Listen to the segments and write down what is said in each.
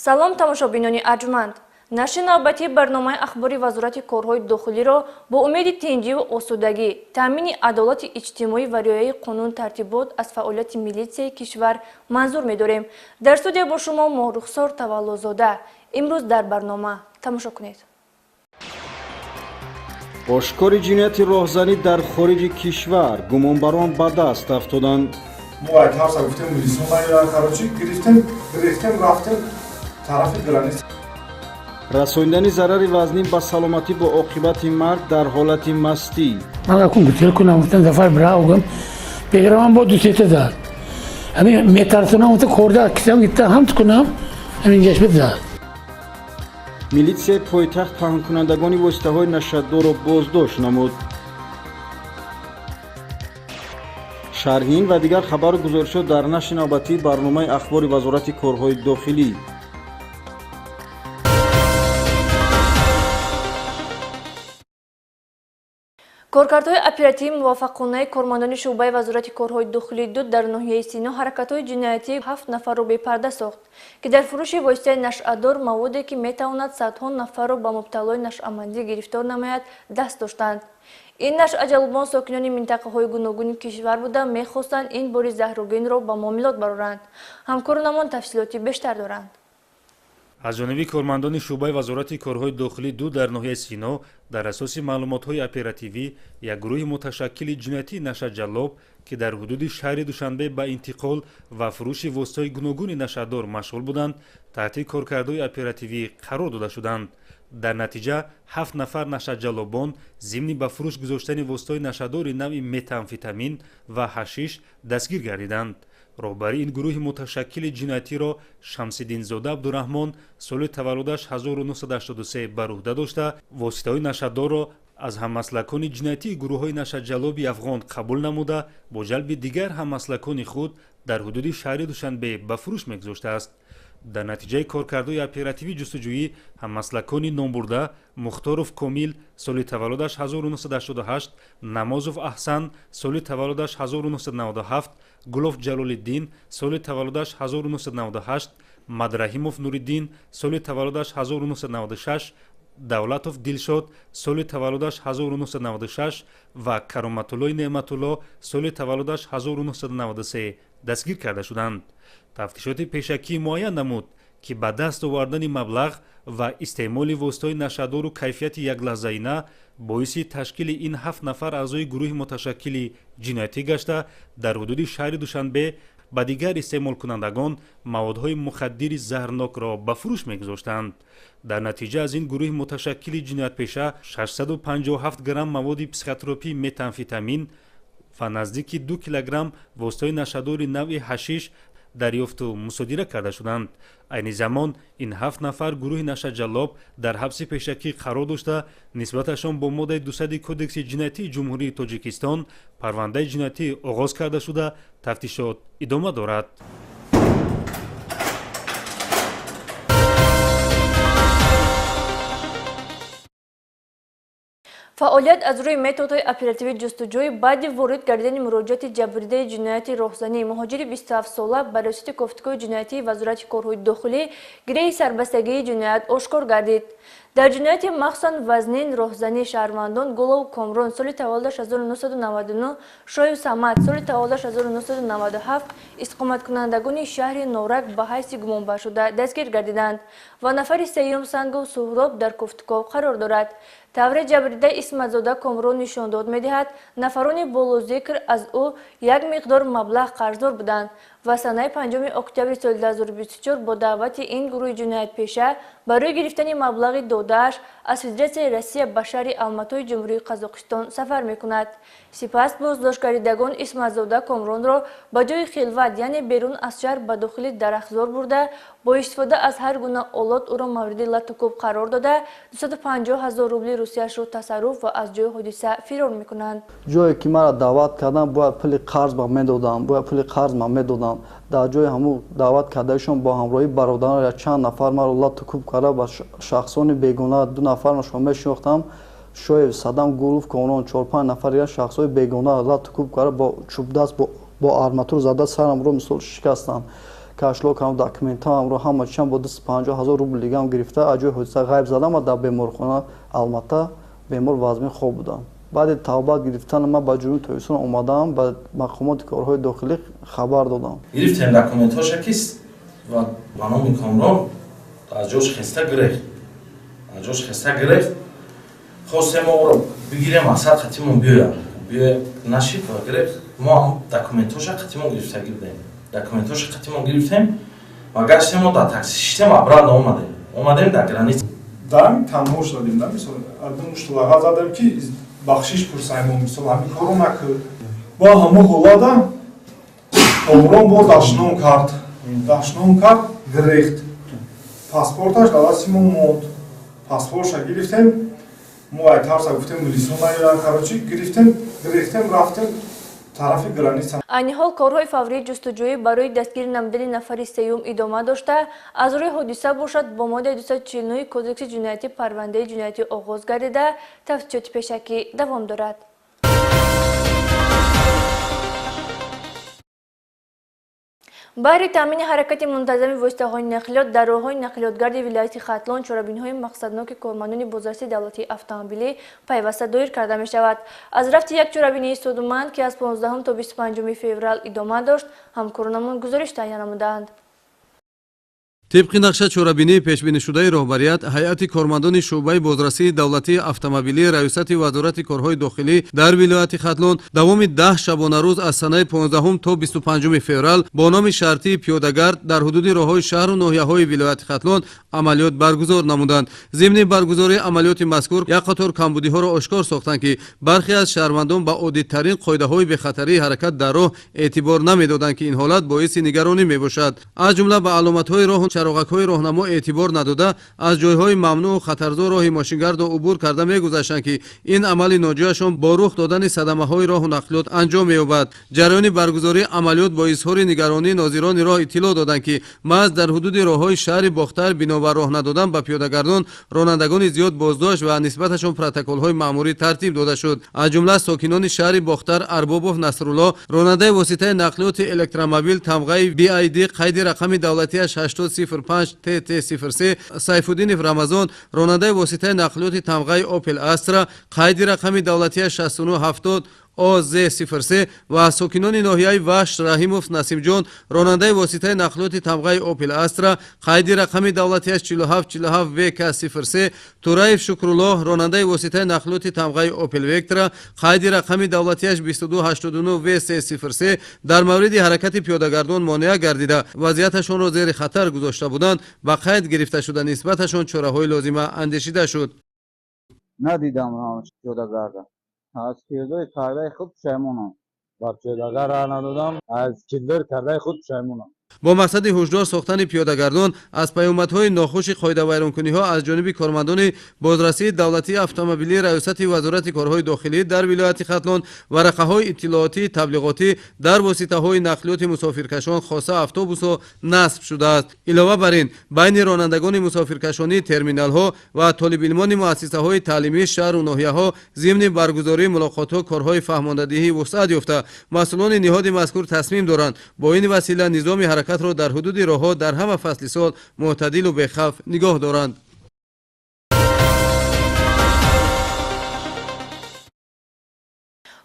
Салом, тамошобинони арҷманд. Нашри навбатии барномаи ахбори Вазорати корҳои дохилиро бо умеди тинҷиву осудагӣ, таъмини адолати иҷтимоӣ ва риояи қонун тартибот аз фаъолияти милитсияи кишвар манзур медорем. Дар студия бо шумо Моҳрухсор Таваллозода. Имрӯз дар барнома тамошо кунед. Ошкори ҷинояти роҳзанӣ дар хориҷи кишвар, гумонбарон ба даст афтоданд. Мо як ҳафта гуфтем, милисон короче гирифтем, гирифтем, рафтем тарафи граница. Расондани зарари вазнин ба саломатӣ бо оқибати марг дар ҳолати мастӣ. Ман акун гутел кунам, гуфтам, Зафар бира гум беграман бо дусета зад. Ҳамин метарсонам, гуфта, корда кисам гитта ҳамт кунам, ҳамин ҷашбит зад. Милитсияи пойтахт паҳнкунандагони воситаҳои нашъадорро боздошт намуд. Шарҳи ин ва дигар хабару гузоришҳо дар нашри навбатии барномаи ахбори Вазорати корҳои дохилӣ. Коркардҳои оперативии муваффақонаи кормандони шӯъбаи Вазорати корҳои дохилӣ ду дар ноҳияи Сино ҳаракатҳои ҷиноятии ҳафт нафарро бепарда сохт, ки дар фурӯши воситаи нашъадор, маводе ки метавонад садҳо нафарро ба мубталои нашъамандӣ гирифтор намояд, даст доштанд. Ин нашъаҷалбон сокинони минтақаҳои гуногуни кишвар буда, мехостанд ин бори заҳрогинро ба муомилот бароранд. Ҳамкоронамон тафсилоти бештар доранд. Аз ҷониби кормандони шӯъбаи Вазорати корҳои дохилӣ ду дар ноҳияи Сино дар асоси маълумотҳои оперативӣ як гурӯҳи муташаккили ҷиноятии нашъаҷаллоб, ки дар ҳудуди шаҳри Душанбе ба интиқол ва фурӯши воситаҳои гуногуни нашъадор машғул буданд, таҳти коркардҳои оперативӣ қарор дода шуданд. Дар натиҷа ҳафт нафар нашъаҷаллобон зимни ба фурӯш гузоштани воситаҳои нашъадори навъи метамфетамин ва ҳашиш дастгир гардиданд. Роҳбари ин гурӯҳи муташаккили ҷиноятиро Шамсиддинзода Абдураҳмон, соли таваллудаш 1983, бар уҳда дошта, воситаҳои нашъадорро аз ҳаммаслакони ҷиноятии гурӯҳҳои нашъаҷаллоби афғон қабул намуда, бо ҷалби дигар ҳаммаслакони худ дар ҳудуди шаҳри Душанбе ба фурӯш мегузоштааст. Дар натиҷаи коркардҳои оперативӣ ҷустуҷӯӣ ҳаммаслакони номбурда Мухторов Комил, соли таваллудаш 1988, Намозов Аҳсан, соли таваллудаш 1997, Гулов Ҷалолиддин, соли таваллудаш 1998, Мадрахимов Нуриддин, соли таваллудаш 1996, Давлатов Дилшод, соли таваллудаш 1996 ва Кароматуллои Неъматулло, соли таваллудаш 1993 дастгир карда шуданд. Тафтишоти пешакӣ муайян намуд, ки ба даст овардани маблағ ва истеъмоли воситаҳои нашъадору кайфияти яклаҳзаина боиси ташкили ин ҳафт нафар аъзои гурӯҳи муташаккили ҷиноятӣ гашта, дар ҳудуди шаҳри Душанбе ба дигар истеъмолкунандагон маводҳои мухаддири заҳрнокро ба фурӯш мегузоштанд. Дар натиҷа аз ин гурӯҳи муташаккили ҷиноятпеша 657 грамм маводи психотропии метамфетамин ва наздики 2 килограмм воситаҳои нашъадори навъи ҳашиш дарёфту мусодира карда шуданд. Айни замон ин ҳафт нафар гурӯҳи нашъаҷаллоб дар ҳабси пешакӣ қарор дошта, нисбаташон бо моддаи 200 Кодекси ҷиноятии Ҷумҳурии Тоҷикистон парвандаи ҷиноятӣ оғоз карда шуда, тафтишот идома дорад. Фаъолият аз рӯи методҳои оперативии ҷустуҷӯӣ баъди ворид гардидани муроҷиати ҷабрдидаи ҷинояти роҳзанӣ, муҳоҷири 27-сола, ба Раёсати кофтукови ҷиноятии Вазорати корҳои дохилӣ гиреҳи сарбастагии ҷиноят ошкор гардид. Дар ҷинояти махсусан вазнин роҳзанӣ шаҳрвандон Гулов Комрон, соли таваллудаш 1999, Шоев Самад, соли таваллудаш 1997, истиқоматкунандагони шаҳри Норак ба ҳайси гумонбаршуда дастгир гардиданд ва нафари сеюм Сангов Суҳроб дар кофтуков қарор дорад. Тавре ҷабрдида Исматзода Комрон нишондод медиҳад, нафарони болозикр аз ӯ як миқдор маблағ қарздор буданд ва санаи 5 октябри соли 2024 бо даъвати ин гурӯҳи ҷиноятпеша барои гирифтани маблағи додааш аз Федератсияи Россия ба шаҳри Алматои Ҷумҳурии Қазоқистон сафар мекунад. Сипас боздоштгардидагон Исматзода Комронро ба ҷои хилват, яъне берун аз шаҳр ба дохили дарахтзор бурда, бо истифода аз ҳар гуна олот ӯро мавриди лату кӯб қарор дода, 250 ҳазор рубли русияшро тасарруф ва аз ҷои ҳодиса фирор мекунанд. Ҷое ки маро даъват карданд, бояд пули қарз ба медодам, бояд пули қарз ман медодам. Дар ҷои ҳамун даъват кардаишон бо ҳамроҳии бародарон чанд нафар маро лату кӯб карда, ба шахсони бегона, ду нафарашон мешинохтам, Шоев Садам, Гулов Комрон, чор-панҷ нафар дигар шахсҳои бегона лату кӯб карда, бо чӯбдаст, бо арматур зада сарамро мисол шикастанд. Кошелёкам, документамро, ҳама чизам бо 250 ҳазор рубл дигам гирифта, аз ҷои ҳодиса ғайб задам ва дар беморхона Алмата бемор вазмин хоб будам. Баъди тавбат гирифтан ман ба Ҷумҳурии Тоҷикистон омадам, ба мақомоти корҳои дохилӣ хабар додам. Гирифтем документҳоша, ки ва ба номи Комрон аз ҷош хеста гирехт. Аз ҷош хеста гирехт. Хостем мо ӯро бигирем, мақсад қатимон биёяд. Биёяд нашид ва гирехт. Мо ҳам документҳоша қатимон гирифта гирдем. Документҳоша қатимон гирифтем ва гаштем, мо дар такси шиштем, обратно омадем. Омадем дар граница. Дар танҳо шудадем, да, мисол, одну мушт лағат задем, ки бахшиш пурсаем, мисол, ҳамин корро накард. Бо ҳамон ҳолата Комрон бо дашном кард. Дашном кард, гирехт. Паспорташ дар дасти мо монд. Паспортша гирифтем, мо ай тарса гуфтем, милисон наёяд, короче, гирифтем, гирехтем, рафтем тарафи граница. Айни ҳол корҳои фаврии ҷустуҷӯӣ барои дастгир намудани нафари сеюм идома дошта, аз рӯи ҳодиса бошад, бо моддаи 249 Кодекси ҷиноятӣ парвандаи ҷиноятӣ оғоз гардида, тафтишоти пешакӣ давом дорад. Баҳри таъмини ҳаракати мунтазами воситаҳои нақлиёт дар роҳҳои нақлиётгарди вилояти Хатлон чорабиниҳои мақсадноки кормандони бозрасии давлатии автомобилӣ пайваста доир карда мешавад. Аз рафти як чорабинии судманд, ки аз 15 то 25 феврал идома дошт, ҳамкоронамон гузориш таҳия намудаанд. Тибқи нақша чорабинии пешбинишудаи роҳбарият, ҳайати кормандони шӯъбаи бозрасии давлатии автомобилии Раёсати Вазорати корҳои дохилӣ дар вилояти Хатлон давоми 10 шабонарӯз аз санаи 15 то 25 феврал бо номи шартии пиёдагард дар ҳудуди роҳҳои шаҳру ноҳияҳои вилояти Хатлон амалиёт баргузор намуданд. Зимни баргузории амалиёти мазкур як қатор камбудиҳоро ошкор сохтанд, ки бархе аз шаҳрвандон ба оддитарин қоидаҳои бехатарии ҳаракат дар роҳ эътибор намедоданд, ки ин ҳолат боиси нигаронӣ мебошад. Аз ҷумла ба аломатҳои роҳу чароғакҳои роҳнамо эътибор надода, аз ҷойҳои мамнӯъу хатарзор роҳи мошингардро убур карда мегузаштанд, ки ин амали ноҷояшон бо рух додани садамаҳои роҳу нақлиёт анҷом меёбад. Ҷараёни баргузории амалиёт бо изҳори нигаронии нозирони роҳ иттилоъ доданд, ки маҳз дар ҳудуди роҳҳои шаҳри Бохтар бинобар роҳ надодан ба пиёдагардон ронандагони зиёд боздошт ва нисбаташон протоколҳои маъмурӣ тартиб дода шуд. Аз ҷумла сокинони шаҳри Бохтар Арбобов Насрулло, ронандаи воситаи нақлиёти электромобил тамғаи BID қайди рақами давлатиаш 8005 TT03, Сайфуддинов Рамазон, ронандаи воситаи нақлиёти тамғаи Opel Astra қайди рақами давлатиаш 6970 ОЗ03 ва сокинони ноҳияи Вахш Раҳимов Насимҷон, ронандаи воситаи нақлиёти тамғаи Opel Astra қайди рақами давлатиаш 4747 ВК03, Тураев Шукруллоҳ, ронандаи воситаи нақлиёти тамғаи Opel Vectra қайди рақами давлатиаш 2289 ВС03 дар мавриди ҳаракати пиёдагардон монеа гардида, вазъияташонро зери хатар гузошта буданд, ба қайд гирифта шуда нисбаташон чораҳои лозима андешида шуд. Надидам пиёдагарда. Аз кирдори кардаи худ пушаймонам. Ба пиёдагар раҳ надодам, аз кирдори кардаи худ пушаймонам. Бо мақсади ҳушдор сохтани пиёдагардон аз паёмадҳои нохуши қоидавайронкуниҳо аз ҷониби кормандони бозрасии давлатии автомобилии Раёсати Вазорати корҳои дохилӣ дар вилояти Хатлон варақаҳои иттилоотии таблиғотӣ дар воситаҳои нақлиёти мусофиркашон, хоса автобусҳо, насб шудааст. Илова бар ин, байни ронандагони мусофиркашонии терминалҳо ва толибилмони муассисаҳои таълимии шаҳру ноҳияҳо зимни баргузории мулоқотҳо корҳои фаҳмондадиҳӣ вусъат ёфта, масъулони ниҳоди мазкур тасмим доранд бо ин васила низоми ҳаракатро дар ҳудуди роҳҳо дар ҳама фасли сол мӯътадилу бехавф нигоҳ доранд.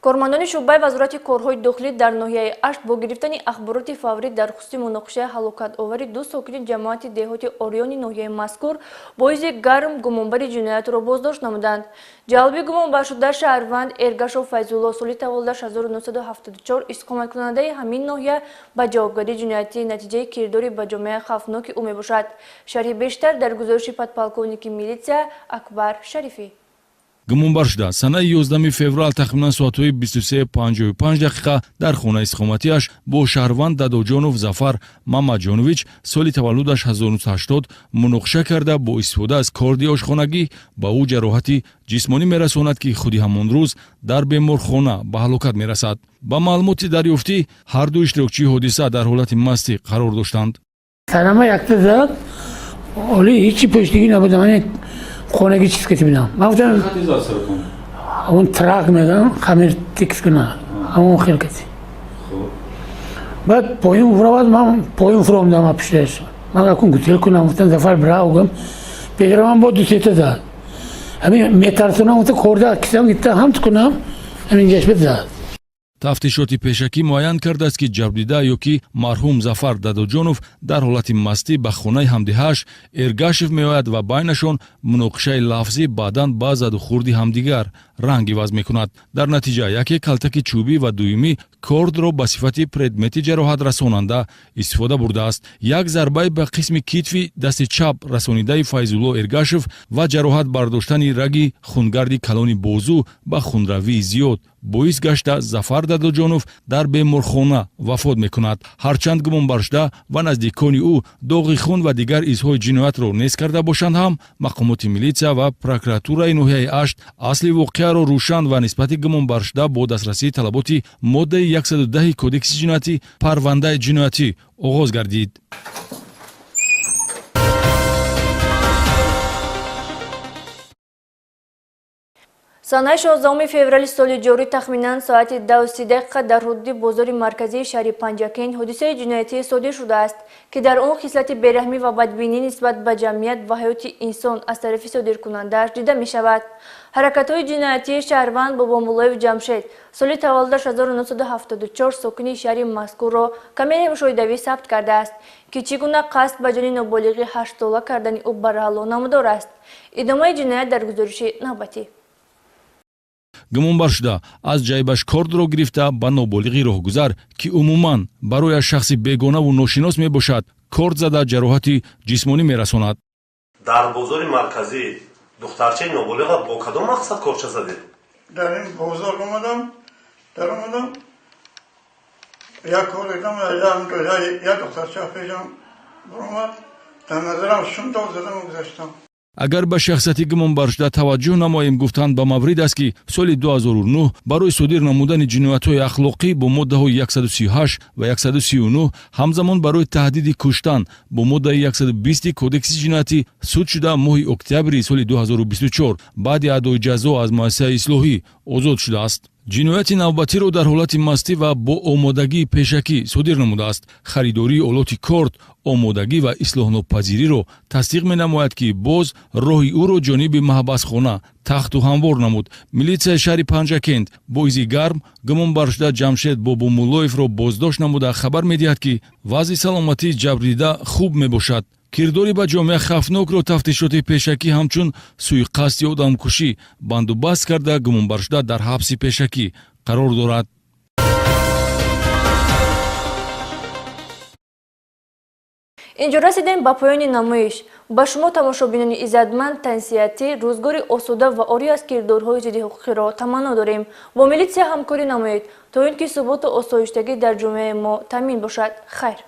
Кормандони шӯъбаи Вазорати корҳои дохилӣ дар ноҳияи Ашт бо гирифтани ахбороти фаврӣ дар хусуси муноқишаи ҳалокатовари ду сокини ҷамоати деҳоти Ориёни ноҳияи мазкур боиси гарм гумонбари ҷиноятро боздошт намуданд. Ҷалби гумонбаршуда шаҳрванд Эргашов Файзулло соли таваллудаш 1974 истиқоматкунандаи ҳамин ноҳия ба ҷавобгарии ҷиноятӣ натиҷаи кирдори ба ҷомеа хавфноки ӯ мебошад. Шарҳи бештар дар гузориши подполковники милитсия Акбар Шарифӣ. Гумонбар шуда санаи 11 феврал тахминан соатҳои 23:55 дақиқа дар хонаи истиқоматиаш бо шаҳрванд Дадоҷонов Зафар Мамаҷонович соли таваллудаш 1980 муноқиша карда, бо истифода аз корди ошхонагӣ ба ӯ ҷароҳати ҷисмонӣ мерасонад, ки худи ҳамон рӯз дар беморхона ба ҳалокат мерасад. Ба маълумоти дарёфтӣ, ҳар ду иштирокчии ҳодиса дар ҳолати мастӣ қарор доштанд. Сарама якта зад, оли ҳичи пуштигӣ набудам, хонагӣ чиз кати будам. Ман гуфтам ҳамон трак мегӯям, хамир тикс куна, ҳамон хел кати. Баъд поин фуровад, ман поин фуромдам пишташ. Ман акун гусел кунам, гуфтам Зафар бира гум. Пеграман бо ду сета зад. Ҳамин метарсонам, гуфта корда кисам гирифта ҳамт кунам, ҳамин ҷашб зад. Тафтишоти пешакӣ муайян кардааст, ки ҷабрдида ё ки марҳум Зафар Дадоҷонов дар ҳолати мастӣ ба хонаи ҳамдиҳааш Эргашев меояд ва байнашон муноқишаи лафзӣ баъдан ба задухӯрди ҳамдигар ранг иваз мекунад. Дар натиҷа яке калтаки чӯбӣ ва дуюмӣ кордро ба сифати предмети ҷароҳатрасонанда истифода бурдааст. Як зарбаи ба қисми китфи дасти чап расонидаи Файзулло Эргашев ва ҷароҳат бардоштани раги хунгарди калони бозу ба хунравии зиёд боис гашта Зафар Дадоҷонов дар беморхона вафот мекунад. Ҳарчанд гумонбаршуда ва наздикони ӯ доғи хун ва дигар изҳои ҷиноятро нест карда бошанд ҳам, мақомоти милитсия ва прокуратураи ноҳияи Ашт асли воқеаро рӯшан ва нисбати гумонбаршуда бо дастрасии талаботи моддаи 110 Кодекси ҷиноятӣ парвандаи ҷиноятӣ оғоз гардид. Санаи 16 феврали соли ҷорӣ тахминан соати 2:30 дақиқа дар ҳудуди бозори марказии шаҳри Панҷакент ҳодисаи ҷиноятӣ содир шудааст, ки дар он хислати бераҳмӣ ва бадбинӣ нисбат ба ҷамъият ва ҳаёти инсон аз тарафи содиркунандааш дида мешавад. Ҳаракатҳои ҷиноятии шаҳрванд Бобомуллоев Ҷамшед соли таваллудаш 1974 сокини шаҳри мазкурро камераи мушоҳидавӣ сабт кардааст, ки чӣ гуна қасд ба ҷони ноболиғи 8сола кардани ӯ бараҳло намудор аст. Идомаи ҷиноят дар гузориши навбатӣ. Гумонбар шуда аз ҷайбаш кордро гирифта ба ноболиғи роҳгузар, ки умуман барояш шахси бегонаву ношинос мебошад, корд зада ҷароҳати ҷисмонӣ мерасонад. Дар бозори марказӣ духтарчаи ноболиға бо кадом мақсад корча задед? Дар ин бозор омадам, даромадам, як кор дидам, як духтарча пешам баромад, дар назарам шум дод, задам гузаштам. Агар ба шахсияти гумонбаршуда таваҷҷӯҳ намоем, гуфтанд ба маврид аст, ки соли 2009 барои содир намудани ҷиноятҳои ахлоқӣ бо моддаҳои 138 ва 139, ҳамзамон барои таҳдиди куштан бо моддаи 120 Кодекси ҷиноятӣ суд шуда, моҳи октябри соли 2024 баъди адои ҷазо аз муассисаи ислоҳӣ озод шудааст. Ҷинояти навбатиро дар ҳолати мастӣ ва бо омодагии пешакӣ содир намудааст. Харидории олоти корд омодагӣ ва ислоҳнопазириро тасдиқ менамояд, ки боз роҳи ӯро ҷониби маҳбасхона тахту ҳамвор намуд. Милитсияи шаҳри Панҷакент бо изи гарм гумонбаршуда Ҷамшед Бобомуллоевро боздошт намуда хабар медиҳад, ки вазъи саломатии ҷабрдида хуб мебошад. Кирдори ба ҷомеа хавфнокро тафтишоти пешакӣ ҳамчун суиқасди одамкушӣ бандубаст карда, гумонбаршуда дар ҳабси пешакӣ қарор дорад. Инҷо расидем ба поёни намоиш. Ба шумо тамошобинони иззатманд тансиҳатӣ, рӯзгори осуда ва орӣ аз кирдорҳои зиддиҳуқуқиро таманно дорем. Бо милитсия ҳамкорӣ намоед, то ин ки суботу осоиштагӣ дар ҷомеаи мо таъмин бошад. Хайр.